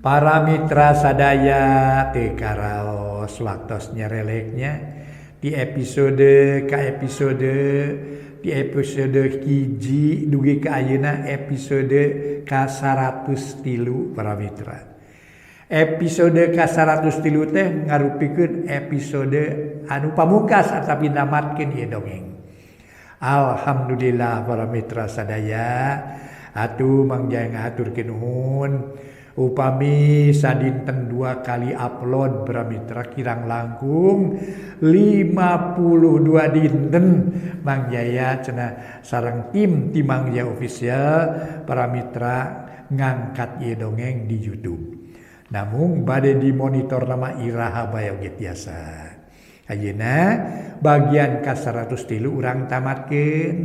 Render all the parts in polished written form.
Para mitra sadaya teu karaos waktos nyereleknya di episode ka episode di episode hiji dugi ka ayeuna episode ka 103 para mitra. Episode ka 103 teh ngarupikeun episode anu pamungkas atapi namatkeun ieu dongeng. Alhamdulillah para mitra sadaya atuh Mang Jaya ngahaturkeun nuhun. Upami sadinten 2 kali upload para mitra kirang langkung 52 dinten Mang Jaya cenah sareng tim ti Mang Jaya Official para mitra ngangkat ieu dongeng di YouTube. Namun bade dimonitor nama iraha bae oge tiasa. Ayeuna bagian ka 103 urang tamatkeun.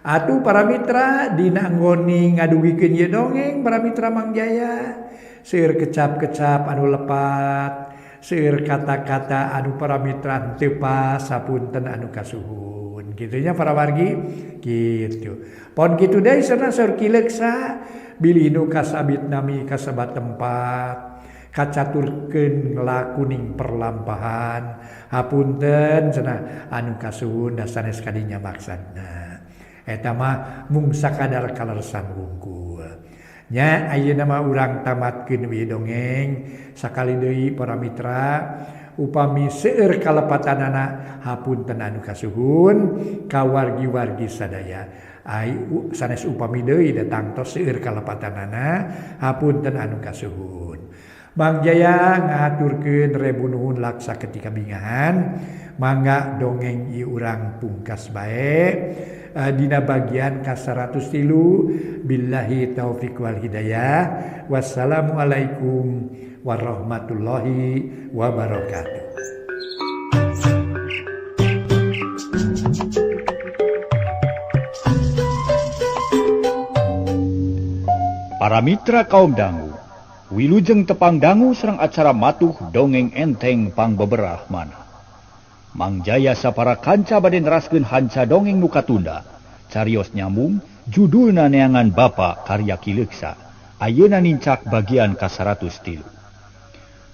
Atuh para mitra dina nggoni ngadugikeun ieu dongeng para mitra Mang Jaya seueur kecap-kecap anu lepat, seueur kata-kata anu para mitra teu pas sapunten anu kasuhun. Kitu nya para wargi kitu. Pon kitu deui cenah seueur kileuksa bilih nu kasabit nami kasebat tempat kacaturkeun nglakuning perlampahan hapunten cenah anu kasuhun da sanes kadinya maksudna. Eta mah mung sakadar kaleresan wungkul. Nya ayeuna mah urang tamatkeun we dongeng sakali deui para mitra upami seueur kalepatanana hapunten anu kasuhun ka wargi-wargi sadaya. Ai sanes upami deui datang tos seueur kalepatanana hapunten anu kasuhun. Mang Jaya ngahaturkeun rebu nuhun laksa ketika bingahan mangga dongeng ieu urang pungkas bae dina bagian ka 103 billahi taufik wal hidayah. Wassalamualaikum warahmatullahi wabarakatuh. Para mitra kaum dangu, wilujeng tepang dangu sareng acara matuh dongeng enteng pangbeberah manah. Mang Jaya sapara kanca bade neraskeun hanca dongeng nu katunda. Carios nyambung judulna Neangan Bapa karya Ki Leuksa. Ayeuna nincak bagian ka 103.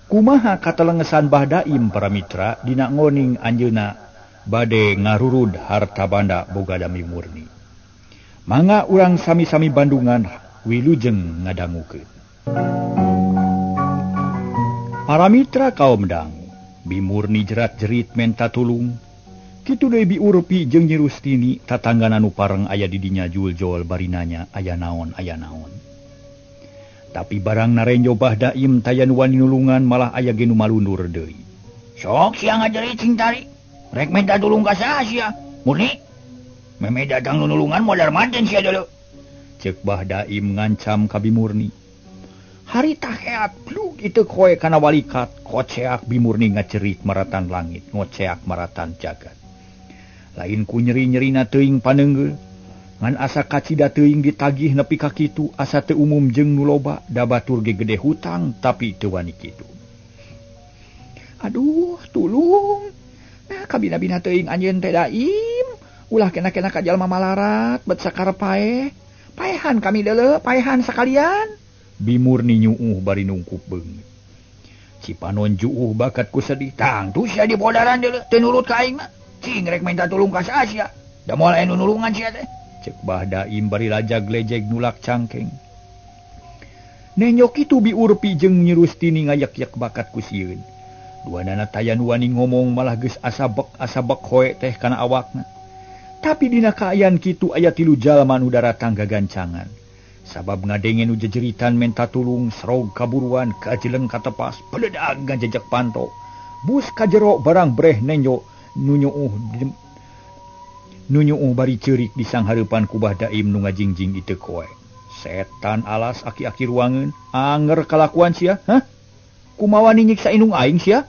Kumaha katelengesan Bah Daim para mitra dina ngoning anjeunna bade ngarurud harta banda boga dami murni. Mangga urang sami-sami Bandungan wilujeng ngadangukeun. Para mitra kaum dangu, Bimurni jerat-jerit menta tulung. Kitu deui Biurpi jeung Nyi Rustini tatanggana nu pareng aya di dinya juljol bari nanya aya naon aya naon. Tapi barang narenjo Bah Daim taya nu wani nulungan malah aya ge nu malundur deui. Sok sia ngajerit sing tari. Rek menta tulung ka saha sia? Murni. Meme datang nu nulungan modar manten sia deuleu. Ceuk Bah Daim ngancam ka Bimurni. Harita heat plug itu koe kana walikat koceak Bimurni ngacerit maratan langit ngoceak maratan jagat. Lain ku nyeri-nyerina teuing paneungeul ngan asa kacida teuing ditagih nepi ka kitu asa teu umum jeung nu loba da batur ge gede hutang tapi teu wani kitu. Aduh tulung. Nah kabina-bina teuing anjeun teh Daim ulah kena-kena ka jalma malarat bet sakarep paeh. Paehan kami deuleu paehan sakalian. Bimurni nyuuh bari nungkup beungeut. Cipanon juuh bakat ku sedih. Tangtu sia di bodaran deuleu teu nurut ka aing mah. Cing rek minta tulung ka saha sia? Da moal aya nu nulungan sia teh. Ceuk Bah Daim bari lajag-lejeg nulak cangkeng. Nenyo kitu Biurpi jeung Nyi Rustini ngayak-yak bakat ku sieun. Duanana taya nu wani ngomong malah geus asabek-asabek hoe teh kana awakna. Tapi dina kaayaan kitu aya tilu jalma nu daratang gagancangan. Sabab ngadenge nu jejeritan menta tulung serog kaburuan kajeleng katepas peledag ngajejek panto. Bus kajero barang breh nenjo nunyuuh bari ceurik di sanghareupan ku Bah Daim nu ngajingjing ieu koe. Setan alas aki-aki ruangeun anger kalakuan sia, hah? Kumaha nyiksa indung aing sia?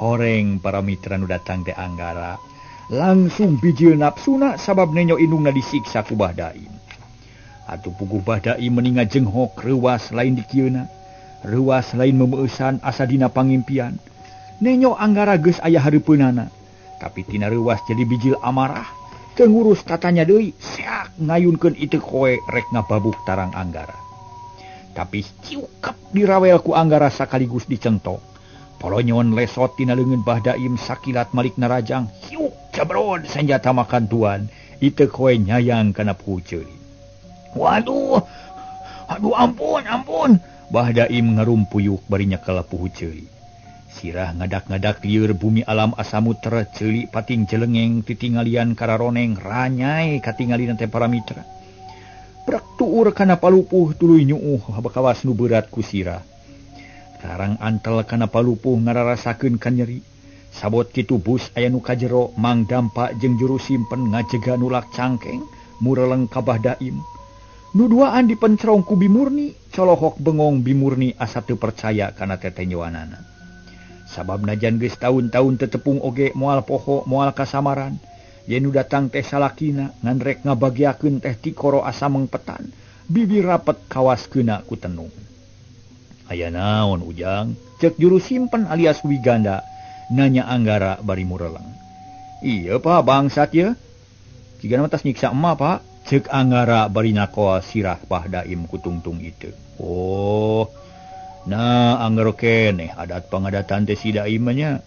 Horeng para mitra nu datang teh anggara langsung bijil napsuna sabab nenyo indungna disiksa ku Bah Daim. Atuh puguh Bah Daim meni ngajenghok reuwas lain dikieuna, reuwas lain memeusan asa dina pangimpian. Nenyo anggara geus aya hareupeunana, tapi tina reuwas jadi bijil amarah, teu ngurus tatanya deui, seak ngayunkeun ieu koe rek ngababuk tarang anggara. Tapi ciukep dirawel ku Anggara sakaligus dicentok. Polonyon lesot tina leungeun Bah Daim sakilat malik narajang. Hiuk cabrod senjata makan tuan. Iteuk we nyayang kana puhu ceuli. Waduh. Aduh ampun, ampun. Bah Daim ngarumpuyuk bari nyekel puhu ceuli. Sirah ngadak-ngadak lieur bumi alam asa muter ceuli pating jelengeng titingalian kararoneng ranyai katingalina teh para mitra. Prak tuur kana palupuh tuluy nyuuh bakawas nu berat ku sirah. Karang antel kana palupuh ngararasakeun kanyeri. Sabot kitu bus aya nu kajero Mang Dampa jeung juru simpen ngajega nulak cangkeng mureleng ka Bah Daim. Nu duaan dipencerong ku Bimurni, colohok bengong Bimurni asa teu percaya kana tetenyoanana. Sabab najan geus taun-taun tetepung oge moal poho moal kasamaran. Yen nu datang teh salakina ngan rek ngabagiakeun teh tikoro asa mengpetan, bibir rapet kawas keuna ku tenung. Aya naon Ujang? Cek juru simpen alias Wiganda nanya Anggara bari mureleng. Iya Pak, bangsat ye. Jigana mah tas nyiksa emak Pak. Cek Anggara bari nakoa sirah Bah Daim kutungtung itu. Oh, nah Anggara keneh adat pangadatan teh si Daim nya.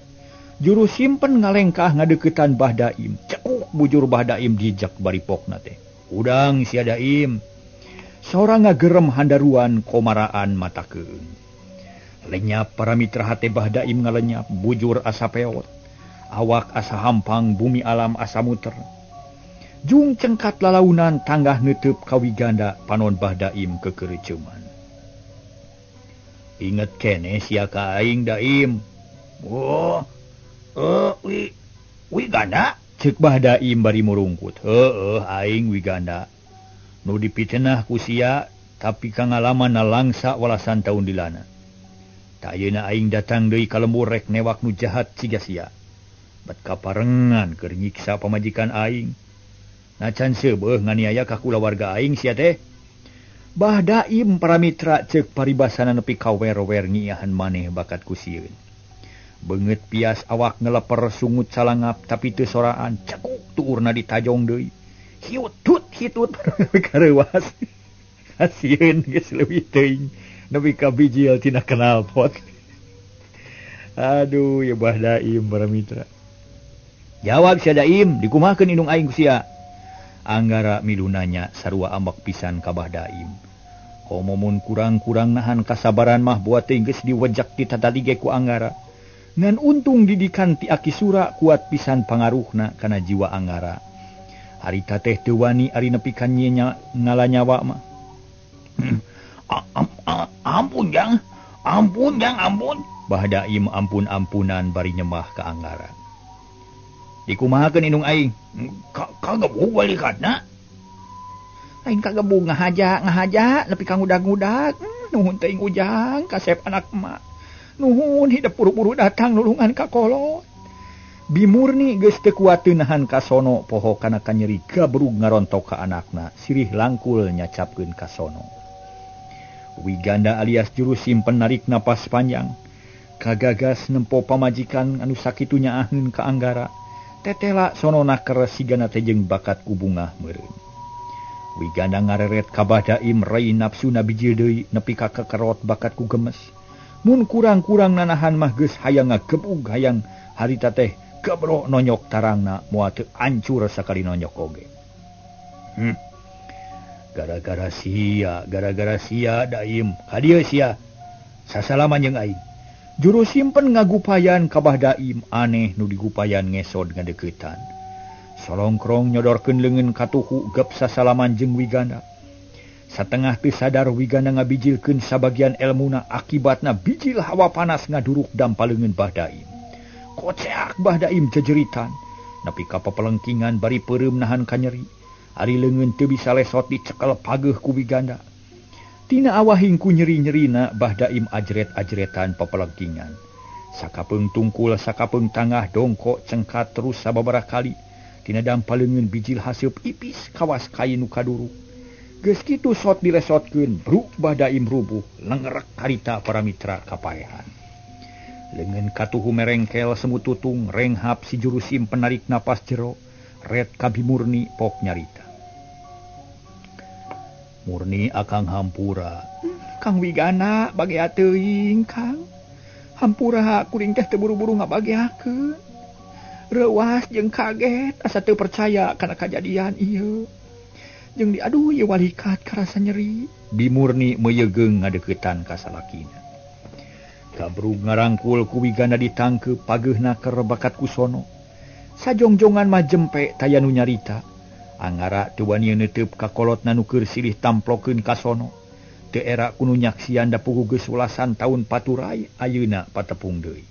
Juru simpen ngalengkah ngadeukeutan Bah Daim. Cekuk bujur Bah Daim dijak bari pokna teh. Udang sia Daim. Sora ngagerem handaruan komaraan mata keung. Lenyap para mitra hate Bah Daim ngalenyap bujur asa peot. Awak asa hampang bumi alam asa muter. Jung cengkat lalaunan tanggah neuteub ka Wiganda panon Bah Daim kekereuceuman. Inget keneh sia ka aing Daim. Oh, Wiganda? Ceuk Bah Daim bari murungkut. Heueuh aing Wiganda. Nu dipitenah ku sia tapi kangalaman langsa walasan taun dilana. Ta ayeuna aing datang deui ka lembur rek newak nu jahat siga sia. Bet kaparengan keur nyiksa pamajikan aing. Nacan seubeuh nganiaya ka kulawarga aing sia teh. Bah Daim para mitra ceuk paribasana nepi ka wer-wer ngiahan maneh bakat ku sieun. Beungeut pias awak ngeleper sungut calangap tapi teu soraan cekuk tuurna ditajong deui. Hiutut hitut kareuwas. Kasieun geus leuwih teuing nepi ka bijil tina knalpot. Aduh ya Bah Daim para mitra. Jawab sia Daim, dikumahakeun indung aing ku sia. Anggara milu nanya sarua ambek pisan ka Bah Daim. Komo mun kurang-kurang nahan kasabaran mah buat teh geus diwejak ti tatadi ge ku Anggara. Ngan untung didikan ti Aki Sura kuat pisan pangaruhna kana jiwa Anggara. Harita teh teu wani ari nepi ka ngalanyawa mah. Ampun Jang, ampun Jang, ampun. Bah Daim ampun-ampunan bari nyembah ka Anggara. Dikumahakeun indung aing? Kagebug balikatna. Aing kagebug ngahaja nepi ka ngudag-ngudag. Nuhun teuing Ujang kasep anak emak. Nuhun hidep buru-buru datang nulungan ka kolot. Bimurni geus teu kuat teu nahan kasono poho kana kanyeri gabrug ngarontok ka anakna sirih langkul nyacapkeun kasono. Wiganda alias juru simpen narik napas panjang. Kagagas nempo pamajikan anu sakitu nyaaheun ka Anggara. Tetela sono naker sigana teh jeung bakat ku bungah meureun. Wiganda ngareret ka Bah Daim rei nafsuna bijil deui nepi ka kekerot bakat ku gemes. Mun kurang-kurang nanahan mah geus hayang ngagebug hayang harita teh gebro nonyok tarangna moal teu ancur sakali nonyok oge. Gara-gara sia Daim, ka dieu sia. Sasalaman jeung aing. Juru simpen ngagupayan ka Bah Daim aneh nu digupayan ngesod ngadeuketan. Solongkrong nyodorkeun leungeun katuhu gep sasalaman jeung Wiganda. Satengah teu sadar Wiganda ngabijilkeun sabagian elmuna akibatna bijil hawa panas ngaduruk dampa leungeun Bah Daim. Koceak Bah Daim jejeritan nepi ka papelengkingan bari peureum nahan kanyeri. Ari leungeun teu bisa lesot dicekel pageuh ku Wiganda. Tina awahing ku nyeri-nyerina Bah Daim ajret-ajretan papelengkingan. Sakapeung tungkul sakapeung tangah dongkok cengkat terus sababaraha kali. Tina dampa leungeun bijil haseup ipis kawas kai nu kaduruk. Geus kitu sot dilesotkeun bruk Bah Daim rubuh lengerek harita para mitra kapaehan. Leungeun katuhu merengkel semu tutung renghap si juru simpen narik napas jero ret ka Bimurni pok nyarita. Murni akang hampura. Kang Wigana bagea teuing Kang. Hampura kuring teh teu buru-buru ngabageakeun. Reuas jeung kaget asa teu percaya kana kajadian ieu. Jeung di aduh ieu walikat karasa nyeri. Bimurni meyegeung ngadeuketan ka salakina. Kabrug ngarangkul ku Wigana ditangkeup pageuhna keur bakat ku sono. Sajongjongan mah jempe taya nu nyarita. Angara teu wani neuteub ka kolotna nu keur silih tamplokeun ka sono. Teu era ku nu nyaksian da puguh geus welasan taun paturai ayeuna patepung deui.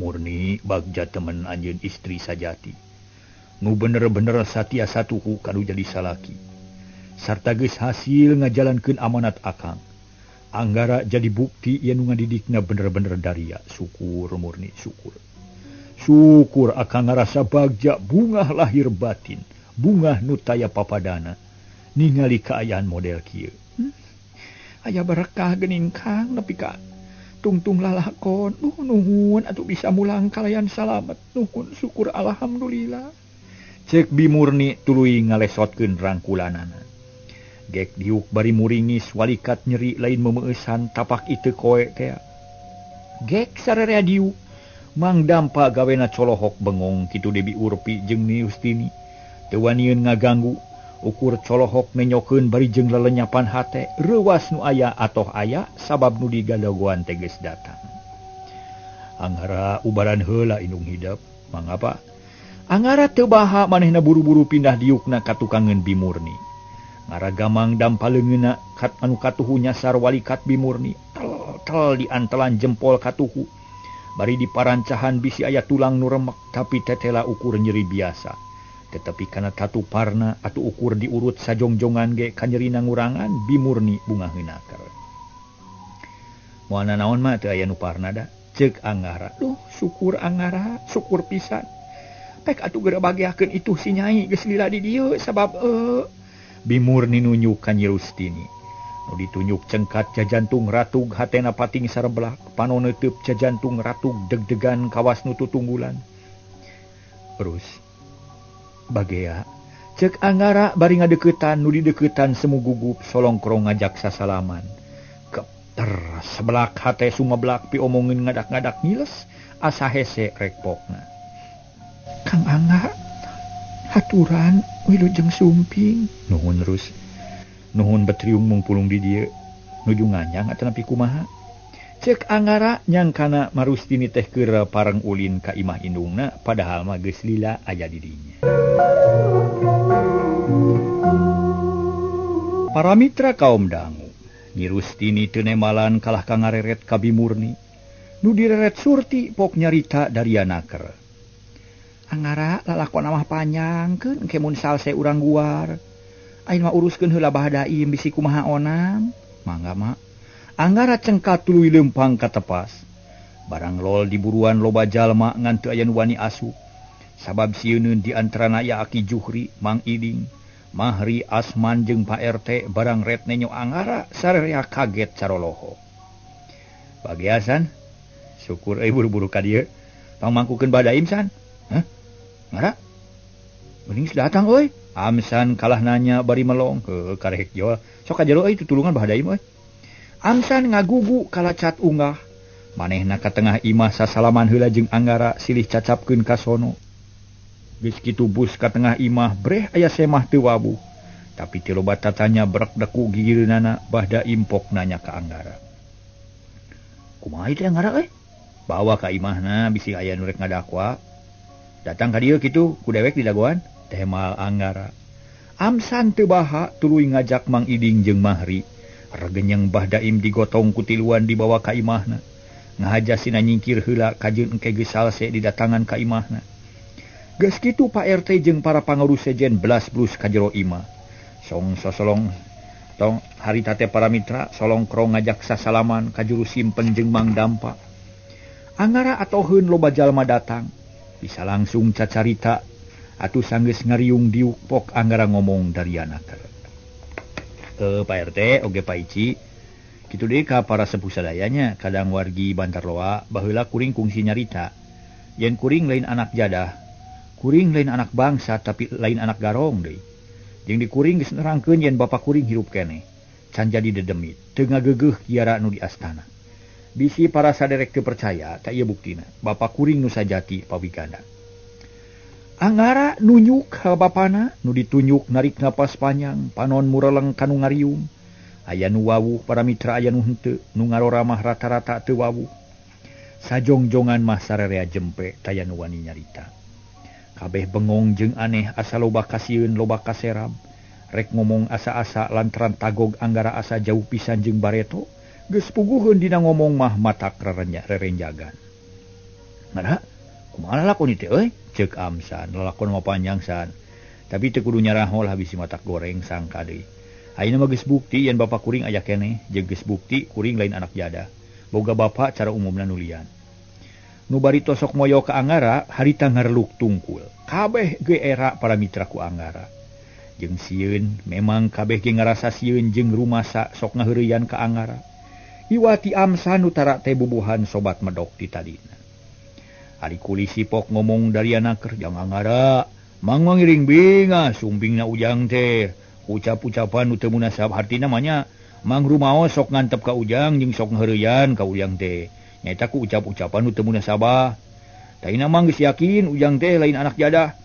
Murni bagja temen anjeun istri sajati. Nu bener-bener satia satuhu kanu jadi salaki. Sarta geus hasil ngajalankeun amanat akang. Anggara jadi bukti yen nu ngadidikna bener-bener daria. Syukur murni syukur. Syukur akang ngarasa bagja bungah lahir batin, bungah nu taya papadana. Ningali kaayaan model kieu. Aya berkah geuning Kang nepi ka tungtung lalakon. Nuhun atuh bisa mulang kalayan salamet. Nuhun syukur alhamdulillah. Cek Bimurni tuluy ngalesotkeun rangkulanana. Gek diuk bari muringis walikat nyeri lain memeueusan tapak iteu koe tea. Gek sararea diuk Mang Dampa gawena colohok bengong kitu Debi Urpi jeung Ni Yustini. Teu wanieun ngaganggu ukur colohok nenyokeun bari jeung lelenyapan hate reuwas nu aya atoh aya sabab nu digadagoan teh geus datang. Angara ubaran heula indung hidep mangapa? Angara teu baha manehna buru-buru pindah diukna ka tukangeun Bimurni. Ngaragamang Dampa leungeunna kat anu katuhu nyasar walikat Bimurni tel-tel di antelan jempol katuhu. Bari di parancahan bisi aya tulang nu remek tapi tetela ukur nyeri biasa. Tetapi kana tatu parna atuh ukur diurut sajongjongan ge kanyerina ngurangan Bimurni bungaheuna keur. Moal nanaon mah teu aya nu parna da. Ceuk Angara. Duh, syukur Angara, syukur pisan. Pek atuh geura bageakeun itu si Nyai geus lila di dieu sabab Bimurni nunjuk ka Nyi Rustini. Nu ditunjuk cengkat jajantung ratug hatena pating sareblak, panon neuteub jajantung ratug deg-degan kawas nu tutunggulan. Terus bagea cek Angara bari ngadeuketan nu dideuketan semu gugup solongkrong ngajak sasalaman. Kepter sebelak hate sumeblak piomongin ngadak-ngadak ngiles asa hese rekpokna. Kang Angga haturan wilujeng sumping. Nuhun terus. Nuhun betriung mungpulung di dieu nuju nganyang atanapi kumaha. Cek Angara nyangkana Marustini teh keur pareng ulin ka imah indungna padahal mah geus lila aya di dinya. Para mitra kaum dangu, Nyi Rustini teu nemalan kalah ka ngareret ka Bimurni. Nu direret Surti pok nyarita daria naker. Angara lalakon mah panjangkeun engke mun salse urang guar. Ayeuna mah uruskeun heula bahadaim bisi kumaha onam. Mangga mak. Angara cengkat tuluy leumpang ka tepas. Barang lol diburuan loba jalma ngan teu aya nu wani asup. Sabab sieuneun di antarana aya Aki Juhri, Mang Iding, Mahri, Asman jeung Pak RT barang ret nenyo Angara sararea kaget caroloho. Bagiasan syukur euy buru-buru ka dieu. Tong mangkukeun badaim san. Hah? Ngara? Mending datang euy. Amsan kalah nanya bari melong heuh karek jol. Sok ka jero euy tutulungan bahadaim euy. Amsan ngagugu kalacat unggah. Manehna ka tengah imah sasalaman heula jeung Anggara silih cacapkeun ka sono. Geus kitu bus ka tengah imah breh aya semah teu wabuh. Tapi teu loba tatanya brek deku gigireunana bahda impok nanya ka Anggara. Kumaha ieu teh Anggara euy? Bawa ka imahna bisi aya nu rek ngadakwa. Datang ka dieu kitu ku dewek didagoan temal Anggara. Amsan teu baha tuluy ngajak Mang Iding jeung Mahri. Regenyeng Bahdaim digotong ku tiluan dibawa ka imahna. Ngahaja sina nyingkir heula kajeun engke geus salse didatangan ka imahna. Geus kitu Pak RT jeung para pangurus sejen belas-blus ka jero imah. Song sosolong tong harita teh para mitra solongkrong ngajak sasalaman ka juru simpen jeung Mang Dampa. Angara atoheun loba jalma datang. Bisa langsung cacarita atuh sanggeus ngariung diuk pok Anggara ngomong dariana keur. Pak RT oge Pak Ici kitu deui ka para sepuh sadayanya kadang wargi Bantarloa baheula kuring kungsi nyarita yen kuring lain anak jadah kuring lain anak bangsa tapi lain anak garong deui jeung di kuring geus nerangkeun yen bapa kuring hirup keneh Can jadi dedemit, teu ngagegeuh kiara nu di astana. Bisi para saderek teu percaya, tak ieu buktina. Bapa kuring nu sajati Pawigana. Anggara nunyuk ka bapana, nu ditunjuk narik napas panjang, panon mureleng kanu ngariung. Aya nu wawuh para mitra aya nu henteu, nu ngaroramah rata-rata teu wawuh. Sajongjongan mah sararea jempe taya nu wani nyarita. Kabeh bengong jeung aneh asa loba kasieun loba kaseram. Rek ngomong asa-asa lantaran tagog Anggara asa jauh pisan jeung bareto, geus puguheun dina ngomong mah matak rerenjagan. Ngara, kumaha lalakon teh euy? Ceuk Amsan, lalakon mah panjang san. Tapi teu kudu nyaraho lah bisi matak goreng sangka deui. Ayeuna mah geus bukti yen bapa kuring aya keneh, jeung geus bukti kuring lain anak jadah. Boga bapa cara umumna nulian. Nu bari tosok moyo ka Anggara harita ngareluk tungkul. Kabeh ge era para mitra ku Anggara. Jeung sieun memang kabeh ge ngarasa sieun jeung rumasa sok ngaheureuyan ka Anggara. Iwati Amsan nu tara teh bubuhan sobat medok ti tadina. Ari kulisi pok ngomong dariana keur jang Anggara, mang ngiring bingah sumpingna Ujang teh. Ucap-ucapan nu teu munasab hartina mah nya mang rumaos sok ngantep ka Ujang jeung sok ngaheureuyan ka Ujang teh. Nyaeta ku ucap-ucapan nu teu munasabah. Taina mang geus yakin Ujang teh lain anak jadah.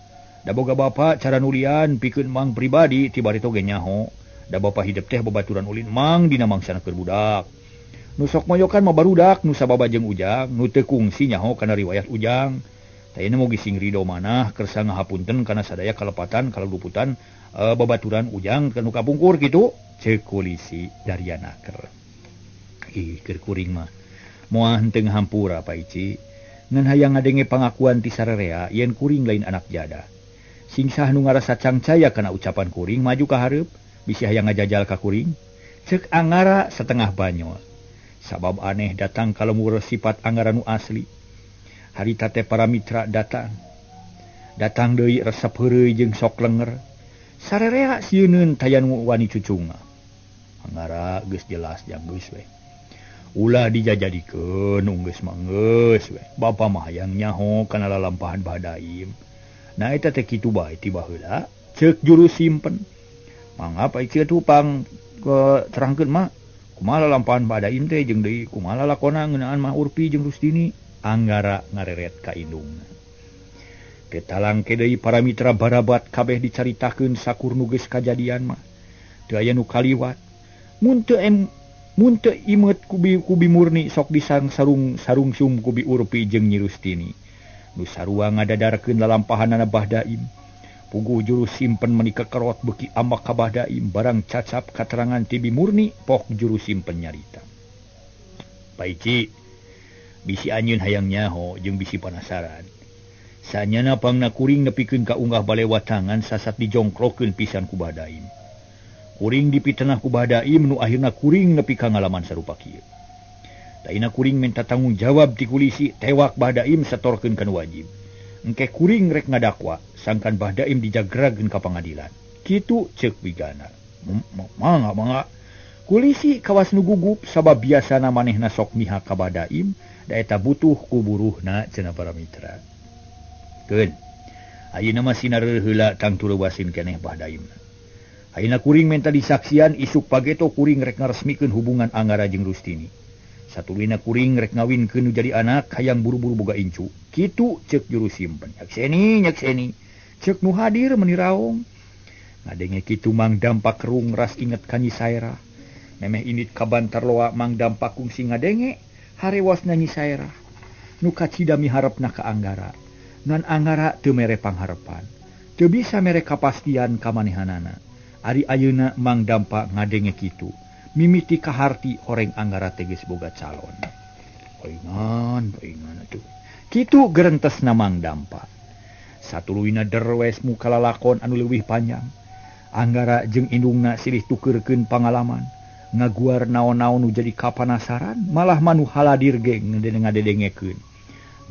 Da boga bapa cara nulian pikeun mang pribadi ti barito ge nyaho. Da bapa hidep teh babaturan ulin mang dina mangsana keur budak. Nu sok moyokan mah barudak nu sababa jeung Ujang, nu teu kungsi nyaho kana riwayat Ujang. Taina mogi sing rido manah kersa ngahapunten kana sadaya kalepatan kaluputan babaturan Ujang ka nu kapungkur kitu. Ceuk kulisi Dariana keur. Ih keur kuring mah moal henteu ngahampura Pa Ici. Ngan hayang ngadenge pangakuan ti sararea yen kuring lain anak jadah. Sing sah nu ngarasa cangcaya kana ucapan kuring maju ka hareup, bisi hayang ngajajal ka kuring. Ceuk Anggara setengah banyol. Sabab aneh datang ka lemur sifat Anggara nu asli. Harita teh para mitra datang. Datang deui resep heureuy jeung sok lenger. Sarerea sieuneun taya nu wani cucunga. Anggara geus jelas jang geus we. Ulah dijajadikeun geus mah geus we. Bapa mah hayang nyaho kana lalampahan Badaim. Nah eta teh kitu bae ti baheula. Ceuk juru simpen. Mangga Pa Ici atuh pang terangkeun mah. Kumaha lalampahan Badaim teh jeung deui kumaha lalakona ngeunaan mah Urpi jeung Rustini. Anggara ngareret ka indungna. Ketalangke deui para mitra barabat kabeh dicaritakeun sakur nu geus kajadian mah. Teu aya nu kaliwat. Mun teu imeut kubi murni sok disang sarung sarungsum kubi Urpi jeung Nyi Rustini. Nu sarua ngadadarkeun lalampahanana Bahdaim. Puguh juru simpen meuni kekerot beuki ambak ka Bahdaim barang cacap katerangan ti Bi Murni pok juru simpen nyarita. Pa Ici, bisi anjeun hayang nyaho jeung bisi panasaran. Sanyana pangna kuring nepikeun ka unggah balewatangan sasat dijongkrokeun pisan ku Bahdaim. Kuring dipitenah ku Bahdaim nu akhirna kuring nepi ka ngalaman sarupa kieu. Taina kuring minta tanggung jawab ti kulisi tewak Bahdaim satorkeun kana wajib. Engke kuring rek ngadakwa sangkan Bahdaim dijagrageun ka pangadilan. Kitu ceuk Wigana. Mangga mangga. Kulisi kawas nu gugup sabab biasana manehna sok mihak ka Bahdaim da eta butuh ku buruhna cenah para mitra. Keun. Ayeuna mah sinar heula tangtu leuwasin keneh Bahdaim. Ayeuna kuring minta disaksian isuk pageto kuring rek ngaresmikeun hubungan Anggara jeung Rustini. Satuluyna kuring rek ngawinkeun nu jadi anak hayang buru-buru boga incu. Kitu ceuk juru simpen. Nyakseni nyakseni. Ceuk nu hadir meuni raong. Ngadenge kitu Mang Dampak kerung ras inget ka Nyi Saerah. Memeh indit ka Bantarloa Mang Dampak kungsi ngadenge harewasna Nyi Saerah. Nu kacida miharepna ka Anggara. Ngan Anggara teu mere pangharepan. Teu bisa mere kapastian ka manehanana. Ari ayeuna Mang Dampak ngadenge kitu. Mimiti kaharti horeng Anggara teh geus boga calon. Paingan, paingan atuh. Kitu gerentesna Mang Dampak. Satuluyna derwes muka lalakon anu leuwih panjang. Anggara jeung indungna silih tukeurkeun pangalaman. Ngaguar naon-naon nu jadi kapanasaran, malah manu haladir ge ngadedengekeun.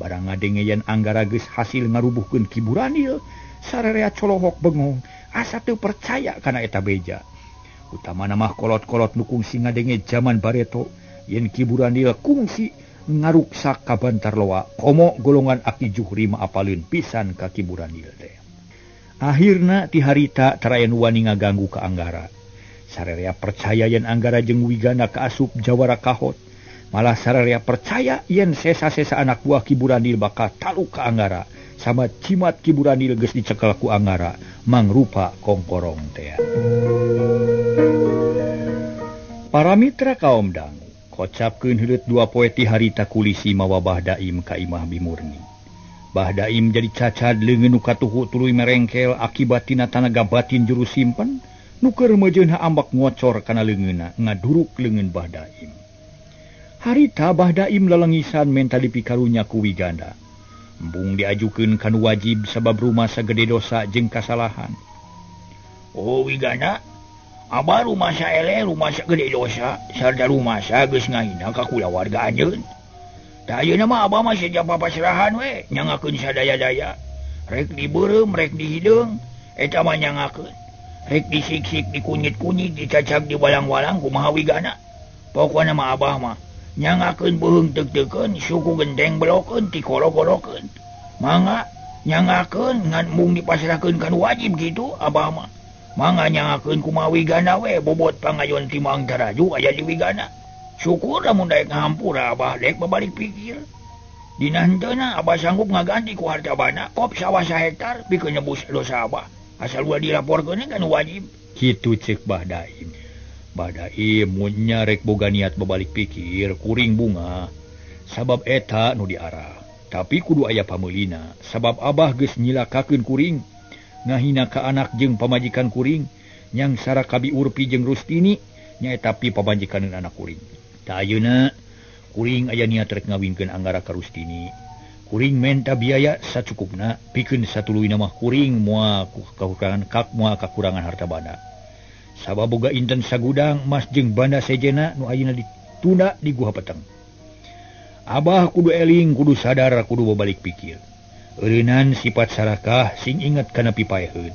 Barang ngadenge yen Anggara geus hasil ngarubuhkeun Ki Buranil, sararea colohok bengong, asa teu percaya kana eta beja. Utamana mah kolot-kolot nu kungsi ngadenge jaman bareto yen Ki Buranil kungsi ngaruksak ka Bantarloa komo golongan Aki Juhri mah apaleun pisan ka Ki Buranil teh. Akhirna ti harita tara aya nu wani ngaganggu ka Anggara. Sararea percaya yen Anggara jeung Wigana kaasup jawara kahot. Malah sararea percaya yen sesa-sesa anak buah Ki Burandil bakal taluk ka Anggara. Sama cimat Ki Burandil geus dicekel ku Anggara mangrupa kongkorong tea. Para mitra kaum dangu, kocapkeun heuleut dua poe ti harita kulisi mawa Bah Daim ka imah Bimurni. Bah Daim jadi cacad leungeun nu katuhu tuluy merengkel akibat tina tanaga batin juru simpen nu keur meujeunna ambek ngocor kana leungeunna ngaduruk leungeun Bah Daim. Harita Bah Daim lelengisan menta dipikarunya ku Wiganda. Embung diajukeun ka nu wajib sabab rumasa gede dosa jeung kasalahan. Oh Wiganda, Abah rumasa eleh rumasa gede dosa sarta rumasa geus ngahina ka kulawarga anjeun. Tah ayeuna mah abah mah seja papasrahan we nyangakeun sadaya-daya. Rek dibeureum rek dihideung eta mah nyangakeun. Rek disiksik dikunyit-kunyit dicacag diwalang-walang kumaha Wigana. Pokona mah abah mah nyangakeun beuheung teuk-teukeun suku genteng belokeun tikoro-gorokeun. Mangga nyangakeun ngan mung dipasrahkeun ka nu wajib kitu abah mah. Mangga nyangakeun kumaha Wigana we bobot pangayon ti Mang Taraju aya di Wigana. Syukur lamun daek ngahampura abah dek babalik pikir. Dina henteuna abah sanggup ngaganti ku harta bana kop sawah sahektar pikeun nebus dosa abah. Asal ulah dilaporkeun kan wajib. Kitu ceuk Bah Daim. Bah Daim mun nya rek boga niat babalik pikir kuring bunga. Sabab eta nu diarah. Tapi kudu aya pameulina sabab abah geus nyilakakeun kuring. Ngahina ka anak jeung pamajikan kuring nyangsara ka Bi Urpi jeung Rustini nyaeta pi pamajikan anak kuring. Tah ayeuna kuring aya niat rek ngawinkeun Anggara ka Rustini. Kuring menta biaya sacukupna pikeun satuluyna mah kuring moal kakurangan kak moal kakurangan harta banda. Sabab boga inten sagudang mas jeung banda sejena nu ayeuna ditunda di guha peteng. Abah kudu eling kudu sadar kudu babalik pikir. Eureunnan sifat sarakah sing inget kana pipaeheun.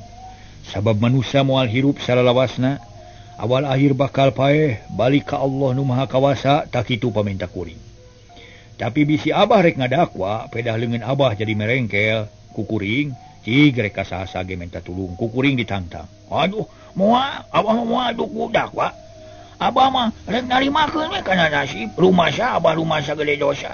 Sabab manusia moal hirup salalawasna, awal akhir bakal paeh balik ka Allah nu Maha Kawasa tak kitu paminta kuring. Tapi bisi abah rek ngadakwa, pedah leungeun abah jadi merengkel ku kuring, cig rek ka saha ge minta tulung ku kuring ditantang. Aduh, moal abah mah moal duku dakwa. Abah mah rek narimakeun we kana nasib, rumasa abah rumasa gede dosa.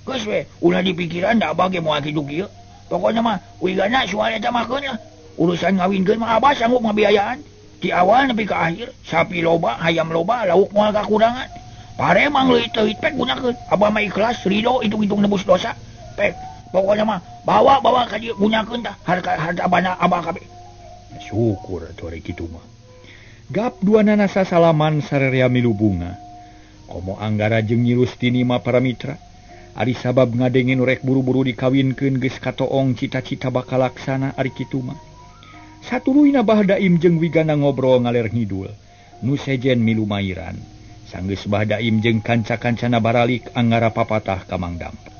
Geus we ulah dipikiran da abah ge moal kitu kieu. Pokoknya mah Wigana soal eta mah keun lah. Urusan ngawinkeun mah abah sanggup ngabiayaan. Di awal nepi ka akhir, sapi loba, hayam loba, lauk moal kakurangan. Pare mang leuit teuit pek gunakeun. Abah mah ikhlas, ridho, hitung-hitung nebus dosa. Pek. Pokoknya mah bawa-bawa ka dieu gunakeun tah harta bana abah kabeh. Syukur atuh ari kitu mah. Gap duanana sasalaman sararea milu bunga. Komo Anggara jeung Nyi Rustini mah para mitra. Ari sabab ngadenge nu rek buru-buru dikawinkeun geus katoong cita-cita bakal laksana ari kitu mah. Satuluyna Bah Daim jeung Wigana ngobrol ngaler ngidul. Nu sejen milu mairan. Sanggeus Bah Daim jeung kanca-kancana baralik Anggara papatah ka Mang Dampa.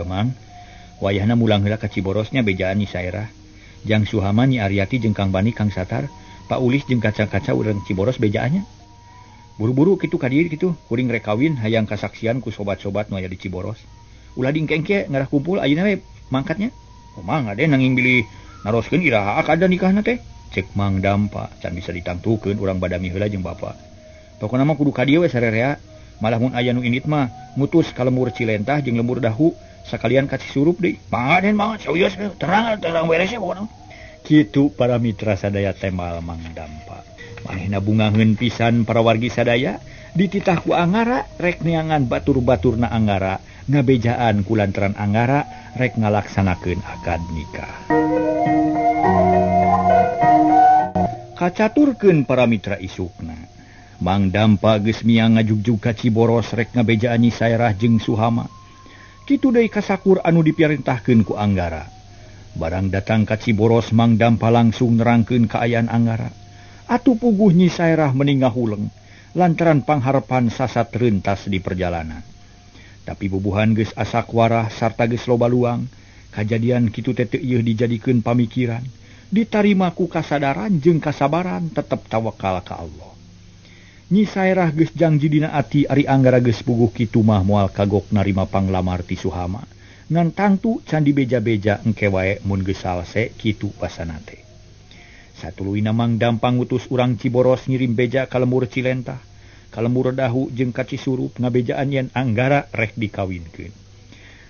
Mang, wayahna mulang heula ka Ciborosnya bejaan Nyi Saerah. Jang Suhama Nyi Aryati jeung Kang Bani Kang Satar, Pak Ulis jeung kaca-kaca urang Ciboros bejaannya. Buru-buru kitu ka dieu kitu, kuring rek kawin hayang kasaksian ku sobat-sobat nu aya di Ciboros. Ulah dingkengke ngarah kumpul ayeuna we mangkatnya. Oh mangga deh nanging bilih naroskeun iraha kada nikahna teh. Cek Mang Dampa can bisa ditangtukeun urang badami heula jeung bapa. Pokona mah kudu ka dieu we sarerea. Malah mun aya nu indit mah ngutus ka lemur Cilentah jeung lemur Dahu sakalian ka Cisurup deui. Mangga den mangga serius terang terang beres pokona. Kitu para mitra sadaya temal Mang Dampa. Manehna bungaheun pisan para wargi sadaya dititah ku Anggara rek neangan batur-baturna Anggara ngabejaan ku lantaran Anggara rek ngalaksanakeun akad nikah. Kacaturkeun para mitra isukna. Mang Dampa geus miang ngajugjug ka Ciboros rek ngabejaan Nyi Saerah jeung Suhama. Kitu deui kasakur anu diperintahkeun ku Anggara. Barang datang ka Ciboros Mang Dampa langsung nerangkeun kaayaan Anggara. Atuh puguh Nyi Saerah meni ngahuleng lantaran pangharepan sasat rentas di perjalanan. Tapi bubuhan geus asak warah sarta geus loba luang, kajadian kitu teh teu ieu dijadikeun pamikiran, ditarima ku kasadaran jeung kasabaran tetep tawakal ka Allah. Nyi Saerah geus jangji dina ati ari Anggara geus puguh kitu mah moal kagok narima panglamar ti Suhama. Ngan tangtu can dibeja-beja engke wae mun geus salse kitu basana teh. Satuluyna Mang Dampang ngutus urang Ciboros ngirim beja ka lemur Cilentah, ka lemur Dahu jeung ka Cisurup ngabejaan yen Anggara rek dikawinkeun.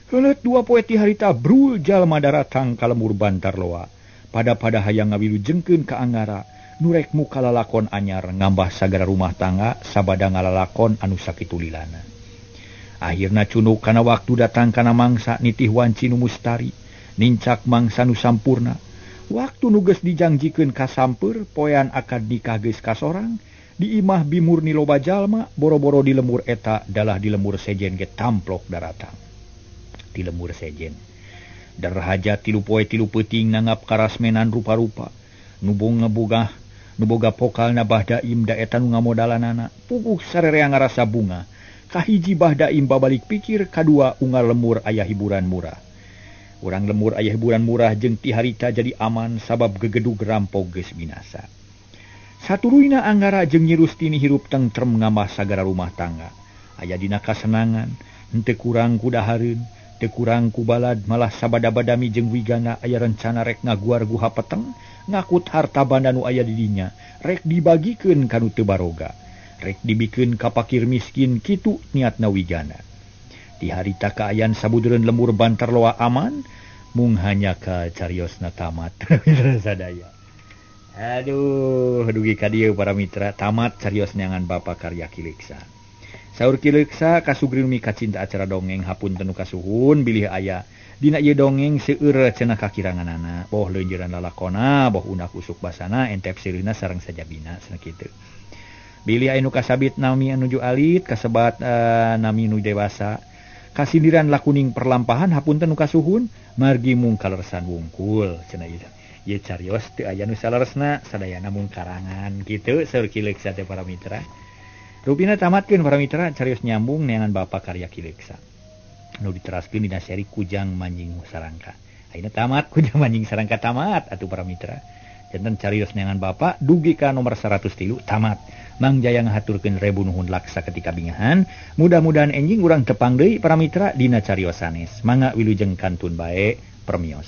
Heuleut dua poe ti harita brul jalma daratang ka lemur Bantarloa. Pada-pada hayang ngawilujengkeun ka Anggara, nu rek muka lalakon anyar ngambah sagara rumah tangga sabada ngalalakon anu sakitu lilana. Akhirna cunuk kana waktu datang kana mangsa nitih wanci nu mustari, nincak mangsa nu sampurna. Waktu nu geus dijangjikeun kasamper, poean akad nikah geus kasorang, di imah bimurni loba jalma, boro-boro di lemur eta dalah di lemur sejen ge tamplok daratang. Di lemur sejen. Darhaja 3 poe 3 peuting nanggap karasmenan rupa-rupa. Nu bogah, nu boga pokalna Bahdaim da eta nu ngamodalanana, puguh sarerea ngarasa bunga. Kahiji Bahdaim babalik pikir, kadua unggal lemur aya hiburan murah. Urang lemur aya hiburan murah jeung ti harita jadi aman sabab gegedug rampok geus binasa. Saturuyna Anggara jeung Nyi Rustini hirup tentrem ngamah sagara rumah tangga. Aya dina kasenangan, henteu kurang ku dahareun, teu kurang ku balad, malah sabada-badami jeung Wigana aya rencana rek ngaguar guha peteng, ngakut harta banda nu aya di dinya, rek dibagikeun ka nu teu baroga. Rek dibikeun ka pakir miskin kitu niatna Wigana. Di harita kaayaan sabudureun lemur Bantarloa aman, mung hanya ka cariosna tamat. Sadaya. Aduh, dugi ka dieu para mitra, tamat carios neangan Bapak karya Ki Leuksa. Saur Ki Leuksa kasugri nu mikacinta acara dongeng hapunten nu kasuhun bilih aya dina ieu dongeng seueur cenah kakiranganana, boh leunjeuran lalakona, boh undak usuk basana, entep sirina sareng sajabina cenah kitu. Bilih aya nu kasabit nami nuju alit, kasebat nami nu dewasa. Kasindiran lakuning perlampahan hapunten nu kasuhun, margi mung kalersan wungkul cenah ieu. Ieu carios teu aya nu saleresna, sadayana mung karangan kitu saur Ki Leuksa teh para mitra. Rupina tamatkeun para mitra carios nyambung neangan Bapak karya Ki Leuksa. Nu diteraskeun dina seri Kujang Manjing Sarangka. Ayeuna tamat Kujang Manjing Sarangka tamat atuh para mitra. Janten carios neangan Bapak dugi ka nomor 103 tamat. Mang Jaya ngahaturkeun rebu nuhun laksa ketika bingahan. Mudah-mudahan enjing urang tepang deui para mitra dina carios sanes. Mangga wilujeng kantun bae permios.